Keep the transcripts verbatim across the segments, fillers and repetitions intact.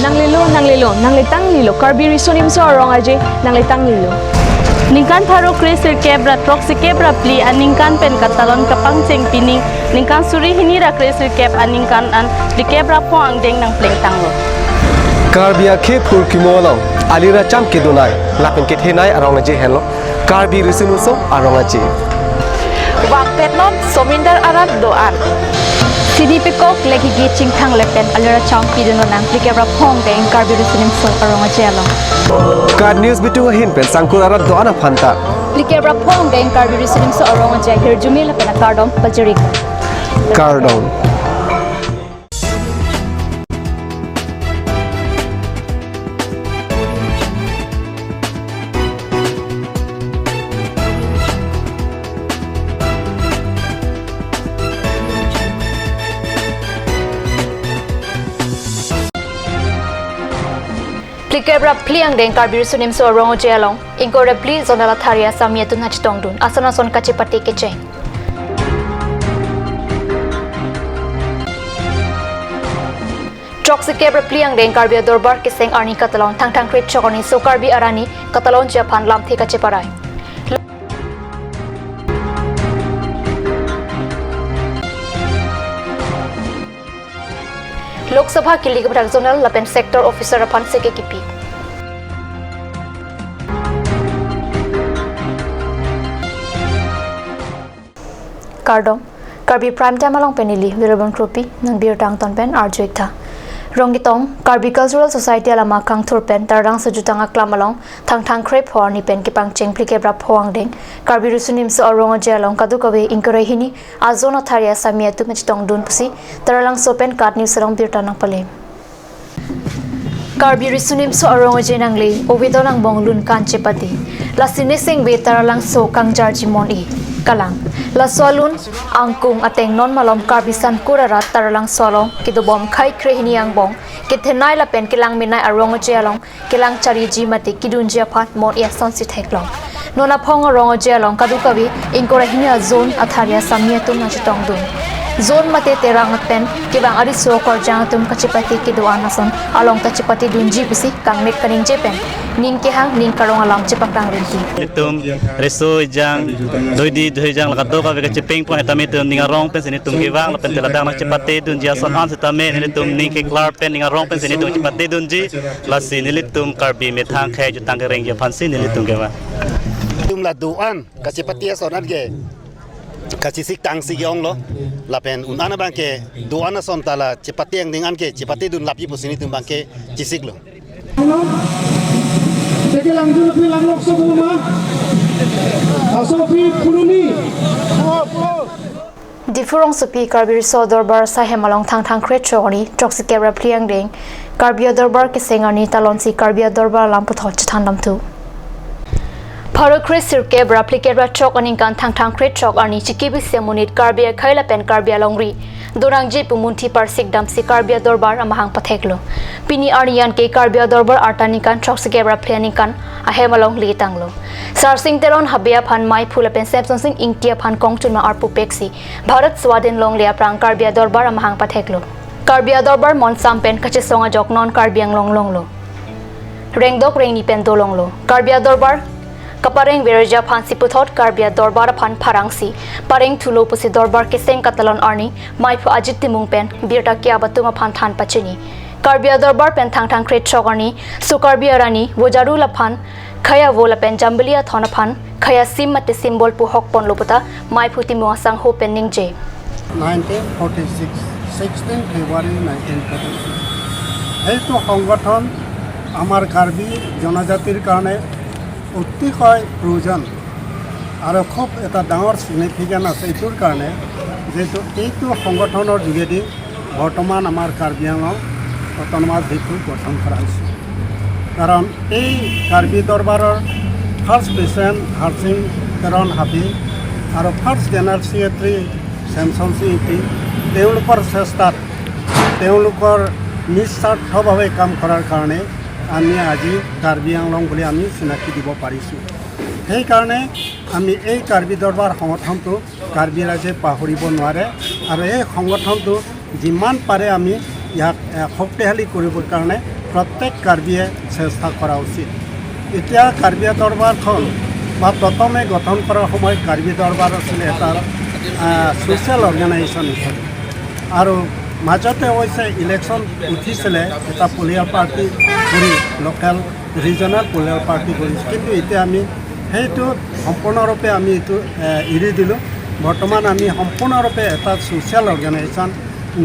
Nanglelo, nanglelo, nanglitanglelo, Karbi Riso Nimso Arong Aje, nanglitanglelo. Ningkan pharo kre sirkep ra throksikep ra phli aningkan pen katalon kapangcheng pining, ningkan suri hini ra kre sirkep aningkan an phlikep ra pho angdeng nangplengtanglo. Karbi akhei phurkimo along, ali ra cham kedonai, lapen kethenei arong aje henlo Karbi Riso Nimso Arong Aje. Vangpetnon somindar arat do-an. Sini pekok legi chingthang lapen ali ra cham pidun nang phlikep ra pho angdeng Karbi Riso Nimso Arong Aje along. KAT News bitung ahin pen sangkur arat do-an aphanta phlikep ra pho angdeng Karbi Riso Nimso Arong Aje ahirjume lapen akardom pajirlo. Kardom. Phlikep ra phli angdeng Karbi Riso Nimso Arong Aje along ingkoi ra phli zonal athari asami atum nangchetongdun, ason ason kachepate kecheng. Throksikep ra phli angdeng Karbi Adorbar keseng arni katalon Thangthang kre throk arni so Karbi arani katalonji aphan lamthe kacheparai. Lok Sabha kili kephathak zonal lapen sector officer aphan seke kipi. Kardom, Karbi Prime Time along pen neli Wilbon Kropi, nang birta angton pen arju-ik tha. Rongkitong Karbi Cultural Society alama kangthur pen Taralangso jutang aklam along Thangthang kre pho arni pen kepangcheng phlikep ra pho angdeng Karbi Riso Nimso Arong Aje along kadokave ingkoi ra hini a-zone athari asami atum nangchetongdun pusi Taralangso pen KAT News along birta nangpale. Karbi Riso Nimso Arong Aje nangle ovedon angbong lun kan chepate. Lasi nesengve Taralangso kangjarji mon-e. Kalang. Laso alun angkung ateng non malom Karbi Sankur arat Taralangso along kedobom khei kre hini angbong kethenei lapen kelang menei arong aje along kelang chariji mate kedunji aphan mon-e asonsi theklong. Non aphong arong aje along kadokave ingkoi ra hini a-zone athari asami atum nangchetongdun. Zone mate terang pen kevang ariso korjang atum kachepate kedo-an ason along ta chepatedunji pusi kangnek kaningje pen ning kehang ning karong alam chepaklang rinti. Nelitum riso ejang, doidi dohijang la kadokave kachepeng pon, sitame nelitum ning arong pensi nelitum kevang lapen te ladak nangchepatedunji ason an sitame nelitum ning keklar pen ning arong pensi nelitum chepatedunji. Lasi nelitum Karbi methang khei jutang kerengji aphansi nelitum kevang. Nelitum la do-an kachepate ason an ke kachesik tangsi ke-onglo. Lapen un-an abang ke do-an ason ta la chepate angdeng an ke chepatedun lapji pusi nelitum abang ke chesiklo. Teke langdun aphi langlok so ma. Aso aphi puruni. Diphu rongsopi Karbi Riso Adorbar Sahem along Thangthang kre throk arni throksikep ra phli angdeng Karbi Adorbar keseng arni talonsi Karbi Adorbar alam puthot chethan damthu. Pharo kre sirkep ra phlikep ra throk aningkan Thangthang kre throk arni chikibisi amonit Karbi akhei lapen Karbi alongri donangji pu munthi parsik damsi Karbi Adorbar amahang patheklo. Pini arni an ke Karbi Adorbar arta ningkan throksikep ra phli aningkan ahem along letanglo. Sarsing Teron Habe aphan meiphu lapen Semsonsing Ingti aphan kongchunma arpu peksi Bharat Swadhin longle aphrang Karbi Adorbar amahang patheklo. Karbi Adorbar monsam pen kachesong ajok non Karbi Anglong longlo. Rengdok rengni pen dolonglo. Karbi Adorbar kapareng verji aphansi puthot Karbi Adorbar aphan pharangsi pareng thulo pusi Dorbar keseng katalon arni meiphu Ajit Timung pen birta ke-ap atum aphan than pachini. Karbi Adorbar pen Thangthang kre throk arni so Karbi arani vojaru laphan khei avo lapen jambili athon aphan khei asim mate symbol pu hokponlo puta meiphu Timung asangho pen ningje. Nineteen forty six, sixteen February nineteen forty six. এইটো সংগঠন আমাৰ কাৰ্বি জনজাতিৰ কাৰণে অতিশয় প্ৰয়োজন আৰু খুব এটা ডাঙৰ ছিগনিফিকেণ্ট আছে এইটোৰ কাৰণে, যিহেতু এইটো সংগঠনৰ যোগেদি বৰ্তমান আমাৰ কাৰ্বি আংলং অট'নমাছ ডিষ্ট্ৰিক্ট গঠন কৰা হৈছে। কাৰণ এই কাৰ্বি দৰবাৰৰ ফাৰ্ষ্ট প্ৰেচিডেণ্ট হাৰচিং তেৰণ হাবি আৰু first general secretary Semson Singh Ingti, তেওঁলোকৰ চেষ্টাত, তেওঁলোকৰ নিস্বাৰ্থভাৱে কাম কৰাৰ কাৰণে আমি আজি কাৰ্বি আংলং বুলি আমি চিনাকি দিব পাৰিছোঁ। সেইকাৰণে আমি এই কাৰ্বি দৰবাৰ সংগঠনটো কাৰ্বি ৰাইজে পাহৰিব নোৱাৰে আৰু এই সংগঠনটো যিমান পাৰে আমি ইয়াক, এ, শক্তিশালী কৰিবৰ কাৰণে প্ৰত্যেক কাৰ্বিয়ে চেষ্টা কৰা উচিত। এতিয়া কাৰ্বি দৰবাৰখন বা প্ৰথমে গঠন কৰাৰ সময়ত কাৰ্বি দৰবাৰ আছিলে এটা, আ, ছ'চিয়েল অৰ্গেনাইজেশ্যন হিচাপে। আৰু মাজতে অৱশ্যে ইলেকশ্যন উঠিছিলে এটা পলিটিকেল পাৰ্টি কৰি, লোকেল ৰিজনেল পলিটিকেল পাৰ্টি কৰি, কিন্তু এতিয়া আমি সেইটো সম্পূৰ্ণৰূপে আমি এইটো, এ, এৰি দিলোঁ। বৰ্তমান আমি সম্পূৰ্ণৰূপে এটা ছ'চিয়েল অৰ্গেনাইজেশ্যন,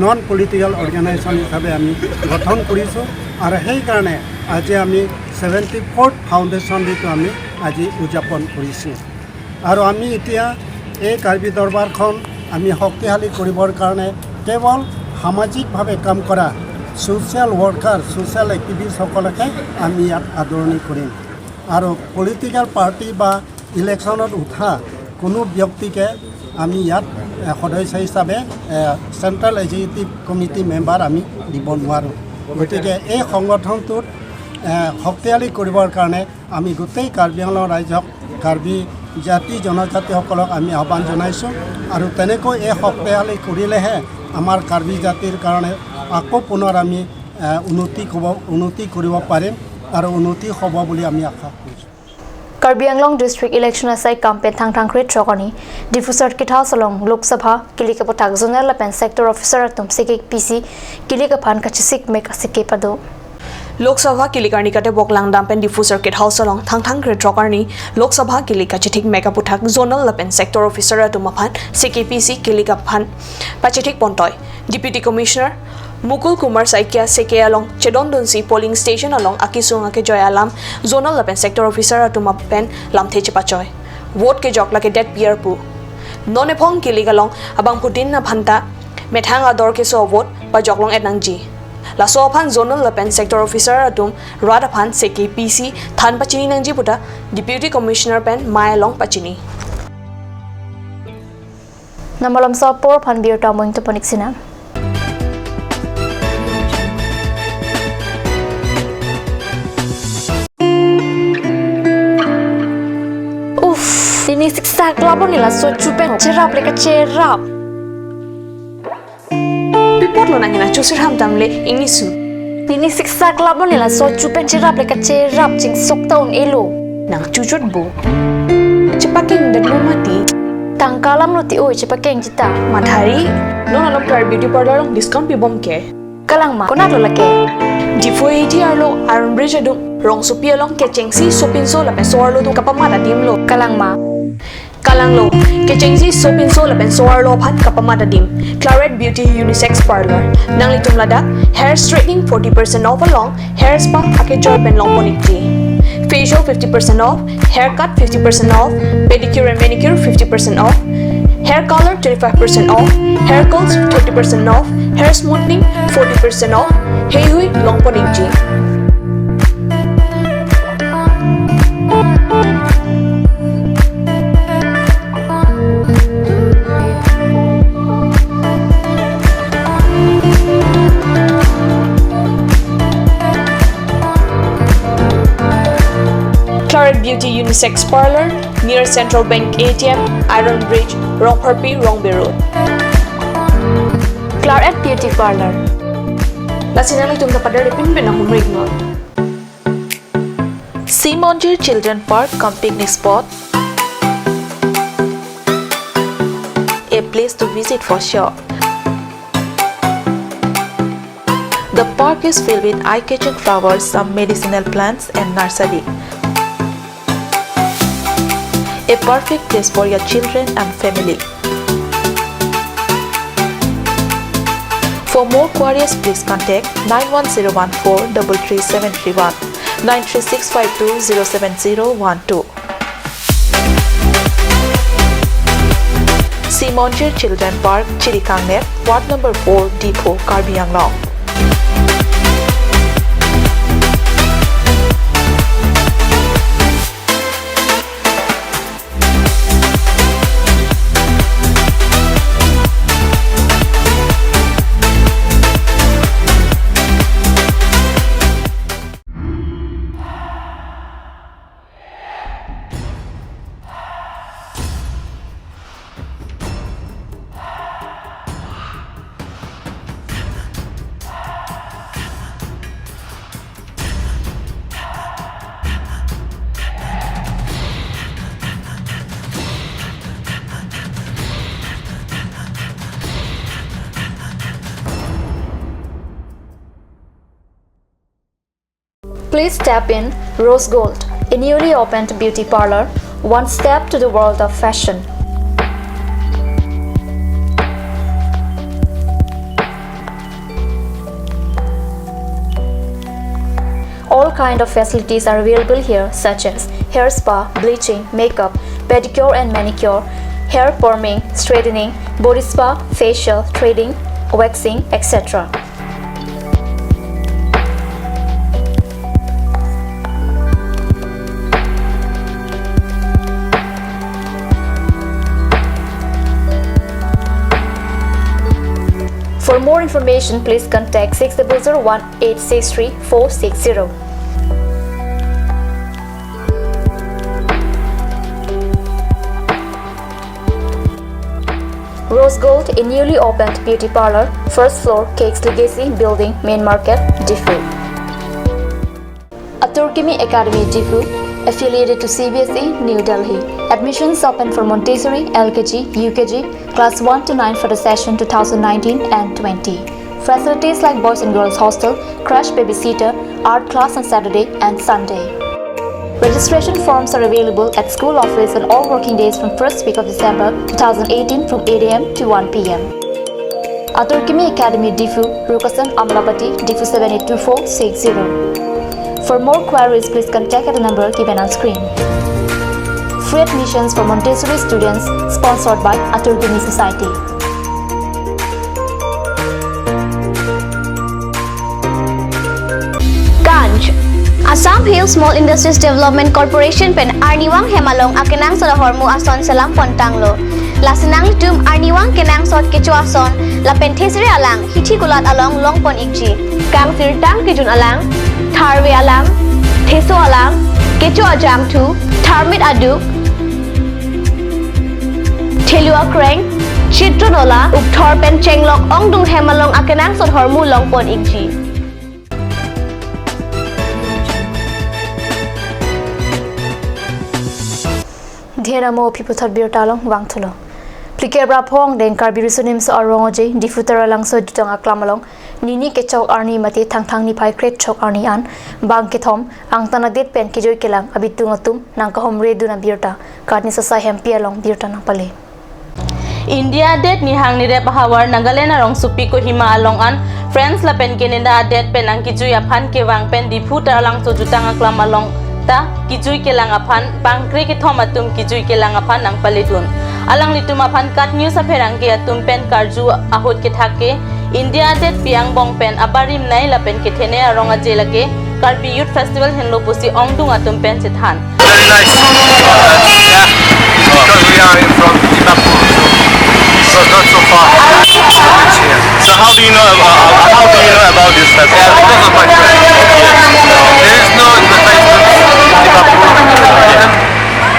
নন পলিটিকেল অৰ্গেনাইজেশ্যন হিচাপে আমি গঠন কৰিছোঁ। আৰু সেইকাৰণে আজি আমি ছেভেণ্টি ফ'ৰ্থ ফাউণ্ডেশ্যন ডে'টো আমি আজি উদযাপন কৰিছোঁ। আৰু আমি এতিয়া এই কাৰ্বি দৰবাৰখন আমি শক্তিশালী কৰিবৰ কাৰণে কেৱল সামাজিকভাৱে কাম কৰা ছ'চিয়েল ৱৰ্কাৰ, ছ'চিয়েল এক্টিভিষ্টসকলকহে আমি ইয়াত আদৰণি কৰিম। আৰু পলিটিকেল পাৰ্টি বা ইলেকশ্যনত উঠা কোনো ব্যক্তিকে আমি ইয়াত, এ, সদস্য হিচাপে, এ, চেণ্ট্ৰেল এক্সিকিউটিভ কমিটি মেম্বাৰ আমি দিব নোৱাৰোঁ। গতিকে এই সংগঠনটোত, এ, শক্তিশালী কৰিবৰ কাৰণে আমি গোটেই কাৰ্বি আংলং ৰাইজক, কাৰ্বি জাতি জনজাতিসকলক আমি আহ্বান জনাইছোঁ। আৰু তেনেকৈ এই শক্তিশালী কৰিলেহে আমাৰ কাৰ্বি জাতিৰ কাৰণে আকৌ পুনৰ আমি, এ, উন্নতি ক'ব, উন্নতি কৰিব পাৰিম আৰু উন্নতি হ'ব বুলি আমি আশা কৰিছোঁ। Karbi Anglong District Election asai campaign Thangthang krethrok arni Diphu Circuit House along Lok Sabha kilik aputhak zonal lapen sector officer atum C K P C kilik aphan kachesik mek asike pado. Lok Sabha kilik arni katebok langdam pen Diphu Circuit House along Thangthang krethrok arni Lok Sabha kilik kachethik mek aputhak zonal lapen sector officer atum aphan C K P C kilik aphan pachethik pontoi. Deputy Commissioner Mukul Kumar Saikia C K along chedondunsi polling station along akesung akejoi alam zonal lapen sector officer atum pen lamthe chepachoi. Vote kejok lake det pier pu. Non ephong kilik along abangphutin aphanta methang ador keso vote pajok long-et nangji. Laso aphan zonal lapen sector officer atum rat aphan C K P C than pachini nangji puta Deputy Commissioner pen mei along pachini. Nangmalom so apor aphan birta amoing tuponik sinang. Uff, pini siksak labon nila so chupen cherap le kacherap. Pi apotlo nang hena chusir ham tamle ingnisu. Pini siksak labon nila so chupen cherap le kacherap chingsok ta un-elo. Nang chuchot bo. Chepakeng det mo mati. Tangka alam lo ti oi chepakeng chita. Mathari, non along Clarette Beauty Parlour along discount pibom ke. Kalang ma, konat lo lake. Diphu A T arlo Iron Bridge adung rongsopi along kechengsi sopinso lapen so-arlo atum kapamat adim lo. Kalang ma. Kalanglo, kechengsi sopinso lapen so-arlo aphan kapamat adim. Clarette Beauty Unisex Parlour. Nanglitum ladak hair straightening forty percent off along hair spa akejoi pen longpon ikji. Facial fifty percent off, haircut fifty percent off, pedicure and manicure fifty percent off, hair color twenty-five percent off, hair curls thirty percent off, hair smoothing forty percent off, heihui longpon ikji. Clarette Beauty Unisex Parlour, near Central Bank A T M, Iron Bridge, Rongpharpi, Rongbe Road. Clarette Beauty Parlour. Lasi nanglitum ta pader ipin pen ahumrik non. Simonjir Children Park cum picnic spot, a place to visit for sure. The park is filled with eye-catching flowers, some medicinal plants, and nursery. A perfect place for your children and family. For more queries, please contact nine one zero one four double three seven three one, nine three six five two zero seven zero one two. Simonjir Children Park, Chirikangner, Ward number four, Diphu, Karbi Anglong. Please step in Rose Gold, a newly opened beauty parlor, one step to the world of fashion. All kind of facilities are available here, such as hair spa, bleaching, makeup, pedicure and manicure, hair perming, straightening, body spa, facial, threading, waxing, et cetera. For more information, please contact six double zero one eight six three four six zero. Rose Gold, a newly opened beauty parlor, first floor, Cakes Legacy Building, Main Market, Diphu. Atur Kimi Academy, Diphu, affiliated to C B S E, New Delhi. Admissions open for Montessori, L K G, U K G, class one to nine for the session two thousand nineteen and twenty. Facilities like boys and girls hostel, crash babysitter, art class on Saturday and Sunday. Registration forms are available at school office on all working days from first week of December two thousand eighteen from eight A M to one P M. Atur Kimi Academy, Diphu, Rukasan Amlapati, Diphu seven eight two four six zero. For more queries, please contact at the number given on screen. Free admissions for Montessori students, sponsored by Atur Kimi Society. Ganj. Assam Hill Small Industries Development Corporation pen arnivang hem along akenangsot ahormu ason selam pontanglo. Lasi nanglitum arnivang kenangsot kecho ason lapen thesere alang hithi kulat along longpon ikji. Kangsirtang kejun alang, tharve alang, theso alang, kecho ajangthu, tharmit aduk, thelu akreng, chitron ola, ukthor pen chenglok ongdung hem along akenangsot ahormu longpon ikji. Dheramo aphi puthot birta along vangthulo. Phlikep ra pho angdeng Karbi Riso Nimso Arong Aje, Diphu Taralangso jutang aklam along, nini kechok arni mate Thangthang niphai kretchok arni an bang kethom angtan adet pen kejui kelang abitung atum nangkahumre dun abirta, Katni Sasa Hempi along birta nangpale. India adet nihang nirep ahavar Nagaland arongsopi Kohima along an France lapen Canada adet pen nangkejui aphan kevang pen Diphu Taralangso jutang aklam along ta kejui kelang aphan bangkre kethom atum kejui kelang aphan nangpaledun. Alanglitum aphan KAT News apherangke atum pen karju ahut kethak ke India adet pi angbong pen abarim nei lapen kethene arong aje lake Karbi Youth Festival henlo pusi ongdung atum pen chethan. Very nice. Uh, yeah, because we are from Dimapur, so, so it's not so far. So how do you know about, uh, how do you know about this festival? Yeah, because of my friend. There is no advertisement in Dimapur.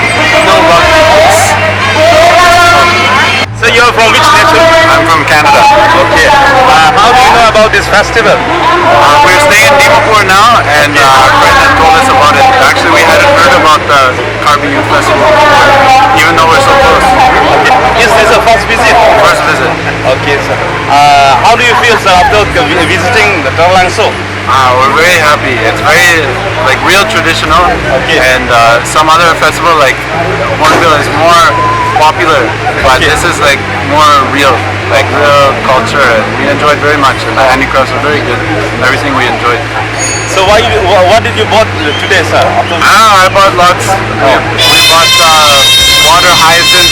I didn't know about this. So you're from which nation? I'm from Canada. Okay. Uh, how do you know about this festival? Uh, we're staying in Dimapur now, and uh, our friend had told us about it. Actually, we hadn't heard about the Karbi Youth Festival before, even though we're so close. Is this a first visit? First visit. Okay, sir. Uh, how do you feel, sir, after vi- visiting the Taralangso? Ah, we're very happy. It's very, like, real traditional. Okay. And uh, some other festival like Hornbill is more popular, but Okay. this is, like, more real, like, real culture. And we enjoyed very much, and the handicrafts were very good. Everything we enjoyed. So why you, wha- what did you bought today, sir? Ah, I bought lots. We, we bought uh, water hyacinth,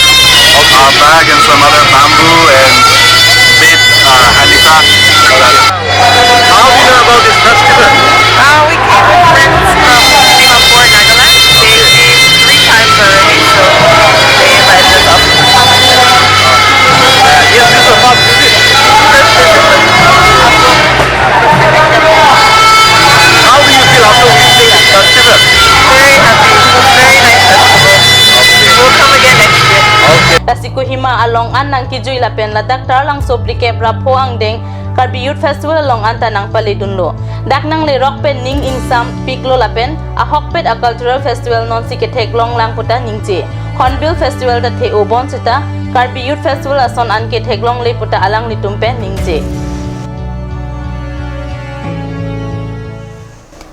uh, bag, and some other bamboo and bait, uh, handicraft. How do you know about this festival? Uh, we came with friends from Dimapur, Nagaland. They came three times already, so they invited us up. Uh, yes, this is a fun visit. How do you feel after visiting this festival? Very happy. Very nice festival. We'll come again next year. Okay. Lasi Kohima along an nangkejui lapen ladak Taralangso phlikep ra pho angdeng Karbi Youth Festival along anta nangpaledunlo. Dak nanglerok pen ning ingsampiklo lapen ahokpet a cultural festival nonsi ketheklong lang puta ningje. Hornbill Festival ta the-o bonsita Karbi Youth Festival ason an ketheklongle puta alanglitum pen ningje.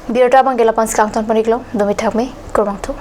Birta abangke lapu-ansi kangton pon-iklo, dumi thakme, kurvangthu.